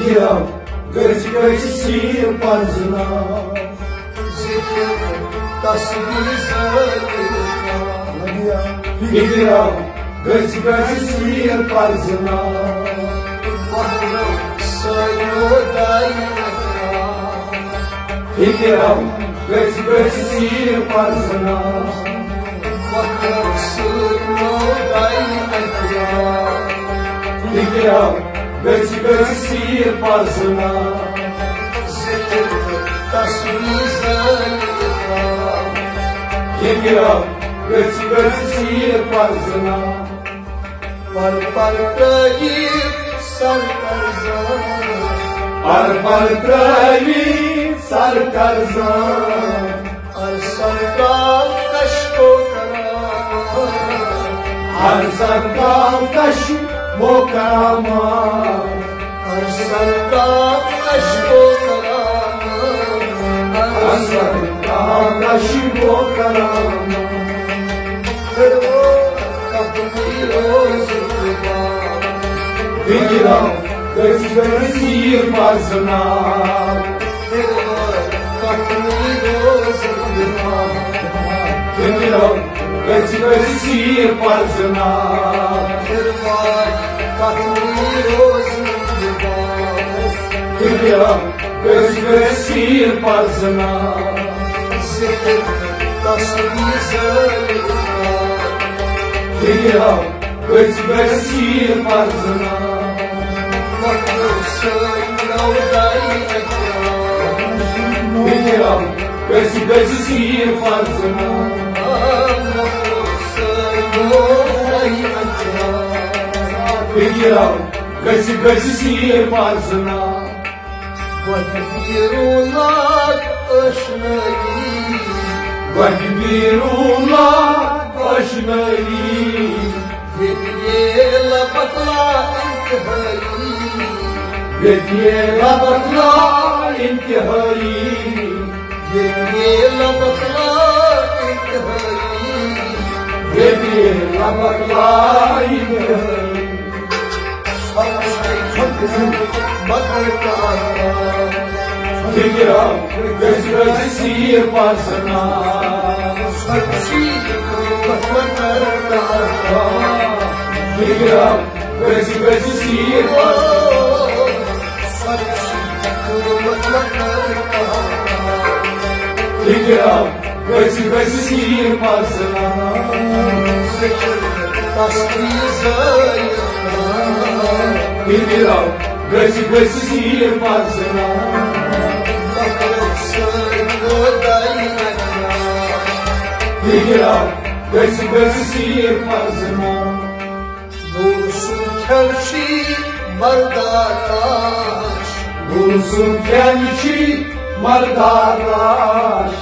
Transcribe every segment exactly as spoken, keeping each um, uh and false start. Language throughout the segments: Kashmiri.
فکرم گژھِ گژھِ سیٖر پرزٕناو۔ ذکر تسبیح ذٲکِر۔ فکرم گژھِ گژھِ سیٖر پرزٕناو۔ محرم سٲنیو داعی اکرام۔ فکرم گژھِ گژھِ سیٖر پرزٕناو۔ محرم سٲنیو داعی اکرام۔ فکرم گژھِ گژھِ سیٖر پرزٕناو۔ ذکر تسبیح ذٲکِر۔ فکرم گژھِ گژھِ سیٖر پرزٕناو۔ پر پر ترٲوِتھ سر کرزان۔ پر پر ترٲوِتھ سر کرزان۔ ارسل تام کشف و کرامات۔ ارسل تام کشف و کرامات۔ ارسل تام کشف و کرامات۔ ارسل تام کشف و کرامات۔ پھر وہ کتنی روز فکرم گژھِ گژھِ سیٖر پرزٕناو۔ فکرم گژھِ گژھِ سیٖر پرزٕناو۔ فکرم گژھِ گژھِ سیٖر پرزٕناو۔ ذکر تسبیح ذٲکِر۔ فکرم گژھِ گژھِ سیٖر پرزٕناو۔ مخلوق سٲنۍ نو داعی اکرام۔ فکرم گژھِ گژھِ سیٖر پرزٕناو۔ مخلوق سٲنۍ نو داعی اکرام۔ فکرم گژھِ گژھِ سیٖر پرزٕناو۔ گۄڈٕ بیٖروٗ لاگ ٲشنٲیی۔ گۄڈٕ بیٖروٗ لاگ ٲشنٲیی۔ ییٚتہِ یے لبک لا انتہٲیی۔ ییٚتہِ یے لبک لا انتہٲیی۔ ییٚتہِ یے لبک لا انتہٲیی۔ ییٚتہِ یے لبک لا انتہٲیی۔ فکرم گژھِ گژھِ سیٖر پرزٕناو۔ فکرم گژھِ گژھِ سیٖر پرزٕناو۔ فکرم گژھِ گژھِ سیٖر پرزٕناو۔ ذکر تسبیح ذٲکِر۔ فکرم گژھِ گژھِ سیٖر پرزٕناو۔ مخلوق سٲنۍ نو داعی اکرام۔ فکرم گژھِ گژھِ سیٖر پرزٕناو۔ نوٗر سُنٛد کھٮ۪ن چھی مردار لاش۔ نوٗر سُنٛد کھٮ۪ن چھی مردار لاش۔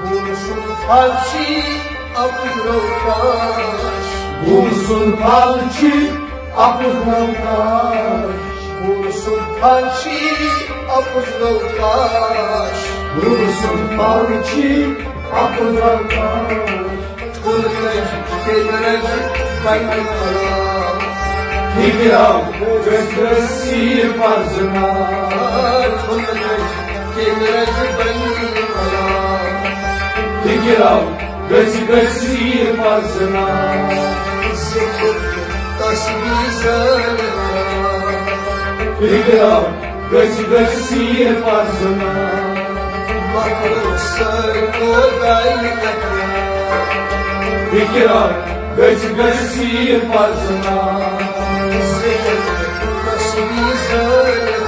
نوٗر سُنٛد پھل چھی اپُز نوکاش۔ نوٗر سُنٛد پھل چھی اپُز نوکاش۔ نوٗر سُنٛد پھل چھی اپُز نوکاش۔ نوٗر سُنٛد پھل چھی اپُز نوکاش۔ ٹھُلہٕ کٔنۍ کیمرہ بنہِ غلام۔ فکرم گژھِ گژھِ سیٖر پرزٕناو۔ ٹھُلہٕ کٔنۍ کیمرہ بنہِ غلام۔ فکرم گژھِ گژھِ سیٖر پرزٕناو۔ ذکر تسبیح ذٲکِر۔ فکرم گژھِ گژھِ سیٖر پرزٕناو۔ مخلوق سٲنۍ نو داعی اکرام۔ فکرم گژھِ گژھِ سیٖر پرزٕناو۔ ذکر تسبیح ذٲکِر۔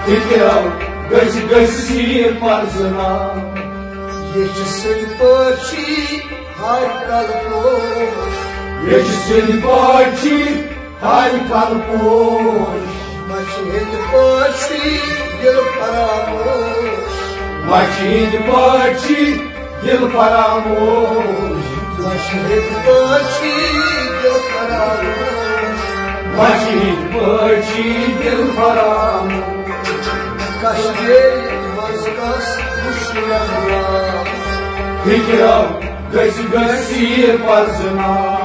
فکرم گژھِ گژھِ سیٖر پرزٕناو۔ ییٚچھِ سٕنٛدۍ پٲٹھۍ چھی ہر کل پوش۔ ییٚچھِ سٕنٛدۍ پٲٹھۍ چھی ہر کل پوش۔ مچھِ ہٕنٛدۍ پٲٹھۍ چھی دِل فراموش۔ مچھِ ہٕنٛدۍ پٲٹھۍ چھی دِل فراموش۔ مچھِ ہٕنٛدۍ پٲٹھۍ چھی دِل فراموش۔ مچھِ ہٕنٛدۍ پٲٹھۍ چھی دِل فراموش۔ کشمیٖر منٛز کس وُچھ مےٚ ناو۔ فکرم گژھِ گژھِ سیٖر پرزٕناو۔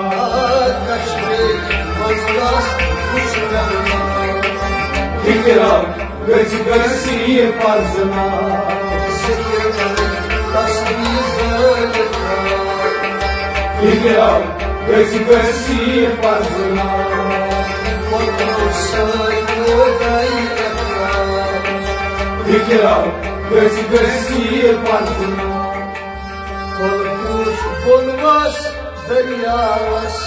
کشمیٖر منٛز کس وُچھ مےٚ ناو۔ فکرم گژھِ گژھِ یہِ پرزٕناو۔ ذکر تسبیح زٲلِتھ۔ فکرم گژھِ گژھِ یہِ پرزٕناو۔ وۄترو سٲلِمو دایہِ احرام۔ فکرم گژھِ گژھِ یہِ پرزٕناو۔ کۄلہٕ ٹوٗرۍ بۄن وَس دٔریاوَس۔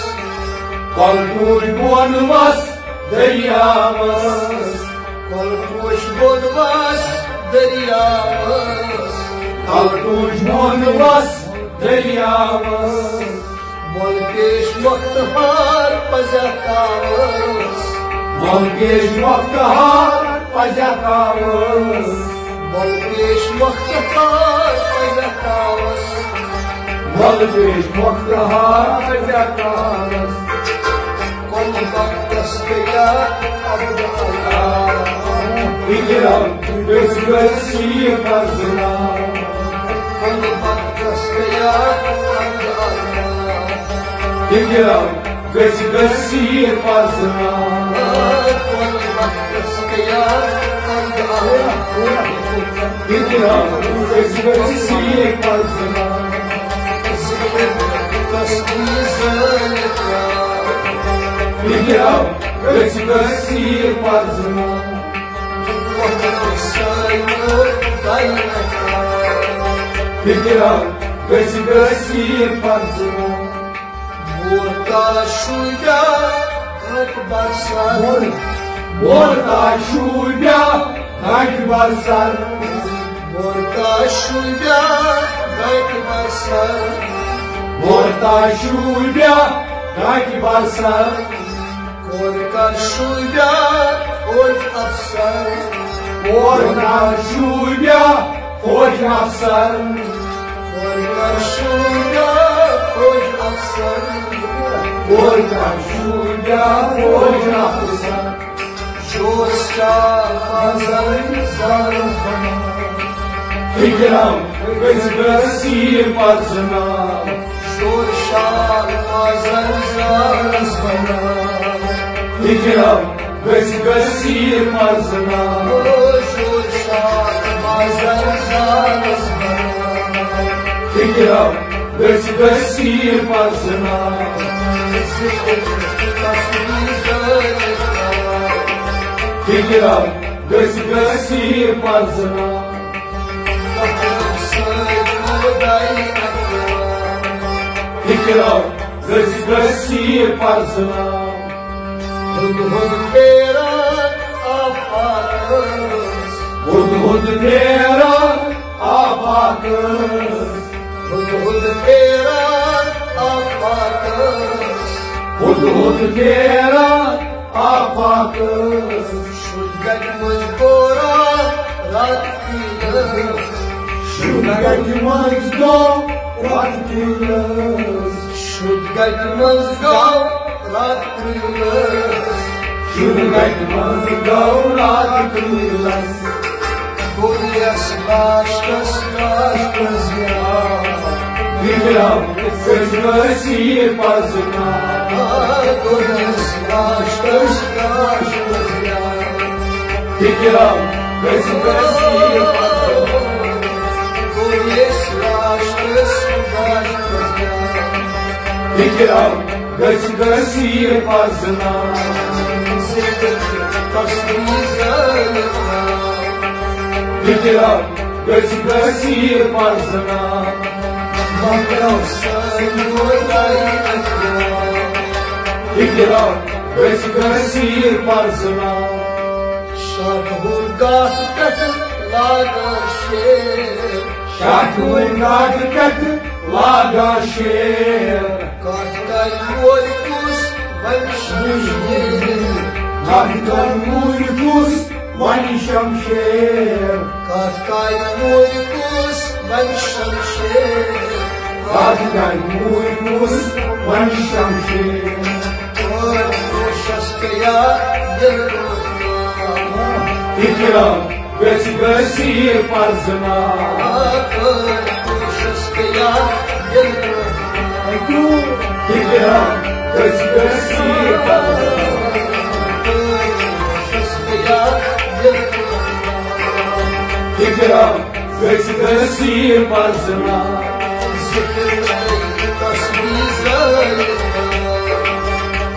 کۄلہٕ ٹوٗرۍ بۄن وَس دٔریاوَس۔ کۄلہٕ ٹوٗرۍ بۄن وَس دٔریاوَس۔ کۄلہٕ ٹوٗرۍ بۄن وَس دٔریاوَس۔ مۄل پیش مۄختہار پزیٛا کاوَس۔ مۄل پیش مۄختہار پزیٛا کاوَس۔ مۄل پیش مۄختہار پزیٛا کاوَس۔ مۄل پیش مۄختہار پزیٛا کاوَس۔ کۄلہٕ بختس تیار عبد اللہ۔ فکرم گژھِ گژھِ یہِ پرزٕناو۔ کۄلہٕ بختس تیار عبد اللہ۔ فکرم گژھِ گژھِ یہِ پرزٕناو۔ کۄلہٕ بختس تیار عبد اللہ۔ فکرم گژھِ گژھِ یہِ پرزٕناو۔ ذکر تسبیح زٲلِتھ۔ فکرم گژھِ گژھِ یہِ پرزٕناو۔ وۄترو سٲلِمو دایہِ احرام۔ فکرم گژھِ گژھِ یہِ پرزٕناو۔ مورتا شوٗبیا گھٹ برسر۔ مور-، مورتا شوٗبیا گھٹ برسر۔ مورتا شوٗبیا گھٹ برسر۔ مورتا شوٗبیا گھٹ برسر۔ کور کر شوٗبیا فوج افسر۔ کور کر شوٗبیا فوج افسر۔ کور کر شوٗبیا فوج افسر۔ کور کر شوٗبیا فوج افسر۔ شور شاہ مازن زالس بنا۔ فکرم گژھِ گژھِ یہِ پرزٕناو۔ شور شاہ مازن زالس بنا۔ فکرم گژھِ گژھِ یہِ پرزٕناو۔ شور شاہ مازن زالس بنا۔ فکرم گژھِ گژھِ یہِ پرزٕناو۔ ذکر تسبیح زٲلِتھ۔ فکرم گژھِ گژھِ یہِ پرزٕناو۔ فکرم گژھِ گژھِ یہِ پرزٕناو۔ ہُد ہُد پھیران آفاقس۔ ہُد ہُد پھیران آفاقس۔ ہُد ہُد پھیران آفاقس۔ ہُد ہُد پھیران آفاقس۔ شُد گَٹہِ منٛز دوران رات کُلس۔ شُد گَٹہِ منٛز گوٚو رات کُلس۔ شُد گَٹہِ منٛز گوٚو رات کُلس۔ شُد گَٹہِ منٛز گوٚو رات کُلس۔ گوٚو یَس لاسٹس لاسٹس یاد۔ فکرم گژھِ گژھِ یہِ پرزٕناو۔ گوٚو یَس لاسٹس لاسٹس یاد۔ فکرم گژھِ گژھِ یہِ پرزٕناو۔ گوٚو یَس لاسٹس لاسٹس یاد۔ فکرم گژھِ گژھِ یہِ پرزٕناو۔ ذکر تسبیح زٲلِتھ۔ فکرم گژھِ گژھِ یہِ پرزٕناو۔ مۄکلو سٲلِمو دایہِ احرام۔ فکرم گژھِ گژھِ یہِ پرزٕناو۔ شاہ ٹھوٗر گاٹھ پٮ۪ٹھ لاگان شیر۔ شاہ ٹھوٗر گاٹھ پٮ۪ٹھ لاگان شیر۔ کتھ کرِ مورِ کُس وۄنۍ شمشیر۔ کتھ کرِ مورِ کُس وۄنۍ شمشیر۔ کتھ کرِ مورِ کُس وۄنۍ شمشیر۔ کتھ کرِ مورِ کُس وۄنۍ شمشیر۔ اور کوشش کیا دل کو۔ فکرم گژھِ گژھِ یہِ پرزٕناو۔ فکرم گژھِ گژھِ یہِ پرزٕناو۔ گژھِ گژھِ پرزٕناو۔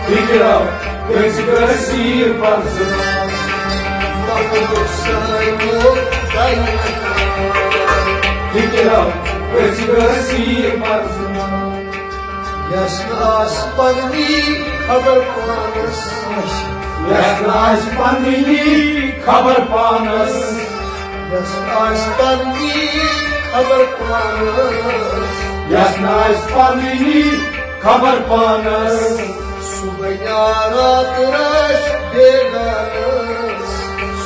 فِکرا گژھِ گژھِ پرزٕناو۔ فِکرا گژھِ گژھِ پرزٕناو۔ یس نہٕ آسہِ پننی خبر پانس۔ یس نہٕ آسہِ پننی خبر پانس۔ یس نہٕ آسہِ پننی خبر پانس۔ یس نہٕ آسہِ پننی خبر پانس۔ سُہ بنیٛا راتہٕ رٲچھ بیگانس۔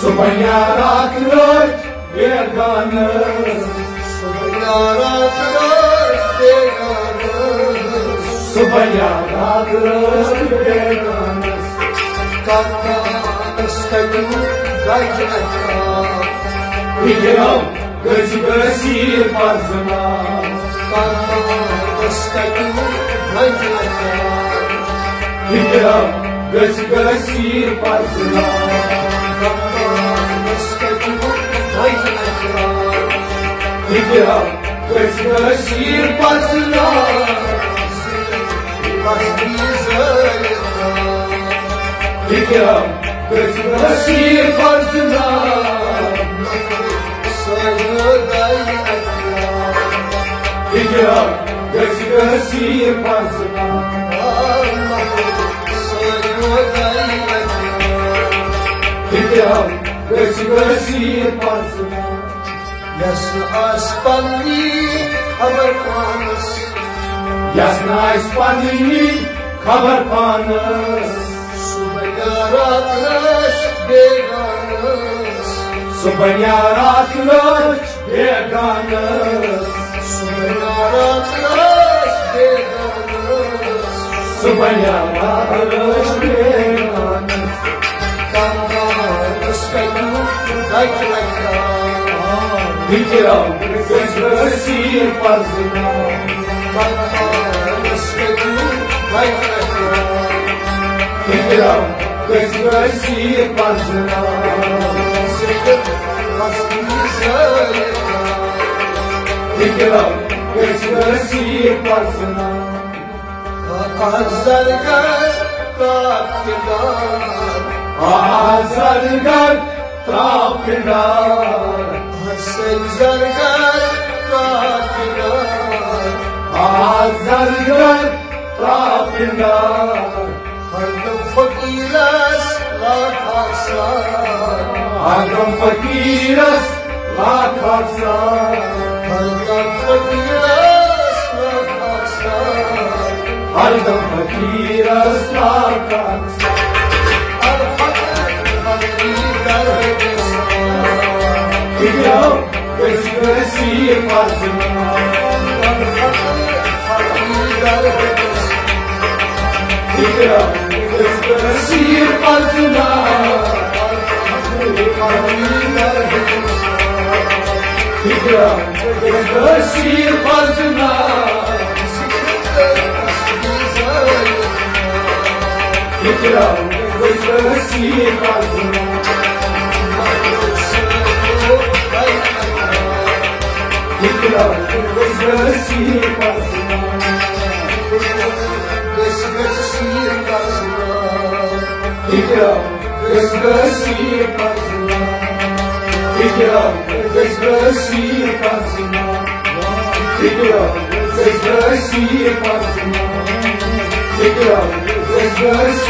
سُہ بنیٛا راتہٕ رٲچھ بیگانس۔ سُہ بنیٛا راتہٕ رٲچھ بیگانس۔ سُہ بنیٛا راتہٕ رٲچھ بیگانس۔ کمانس کتیُک گجہِ اکرام۔ فِکرا گژھِ گژھِ پرزٕناو۔ کمانس کتیُک گجہِ اکرام۔ فِکرا گژھِ گژھِ پرزٕناو۔ کمانس کتیُک گجہِ اکرام۔ فِکرا گژھِ گژھِ پرزٕناو۔ فِکرا گژھِ گژھِ پرزٕناو۔ فِکرا گژھِ گژھِ پرزٕناو۔ فِکرا گژھِ گژھِ پرزٕناو۔ یس نہٕ آسہِ پننی خبر پانس۔ یس نہٕ آسہِ پننی خبر پانس۔ سُہ بنیٛا راتہٕ رٲچھ بیگانس۔ سُہ بنیٛا راتہٕ رٲچھ بیگانس۔ سُہ بنیٛا راتہٕ رٲچھ بیگانس۔ سُہ بنیٛا راتہٕ رٲچھ بیگانس۔ کمانس کتیُک گجہِ اکرام۔ فِکرا گژھِ گژھِ پرزٕناو۔ کمانس کتیُک گجہِ اکرام۔ فِکرا گژھِ گژھِ پرزٕناو۔ فِکرا گژھِ گژھِ پرزٕناو۔ آ، آ، زرگر ترٛاو پِنڈار۔ آ، آ، زرگر ترٛاو پِنڈار۔ آ، سٔے زرگر ترٛاو پِنڈار۔ آ، آ، زرگر ترٛاو پِنڈار۔ ہردم فقیرس لاکھ آسان۔ ہردم فقیرس لاکھ آسان۔ ہردم فقیرس لاکھ آسان۔ ہردم فقیرس لاکھ آسان۔ الفقر فقیر در حسان۔ فِکرا گژھِ گژھِ پرزٕناو۔ الفقر فقیر در حسان۔ فِکرا گژھِ گژھِ پرزٕناو۔ فِکرا گژھِ گژھِ پرزٕناو۔ فِکرا گژھِ گژھِ پرزٕناو۔ فِکرا گژھِ گژھِ پرزٕناو۔ گژھِ گژھِ سیٖر پرزٕناو۔ فِکرا گژھِ گژھِ پرزٕناو۔ فِکرا گژھِ گژھِ پرزٕناو۔ فِکرا گژھِ گژھِ پرزٕناو۔ فِکرا گژھِ گژھِ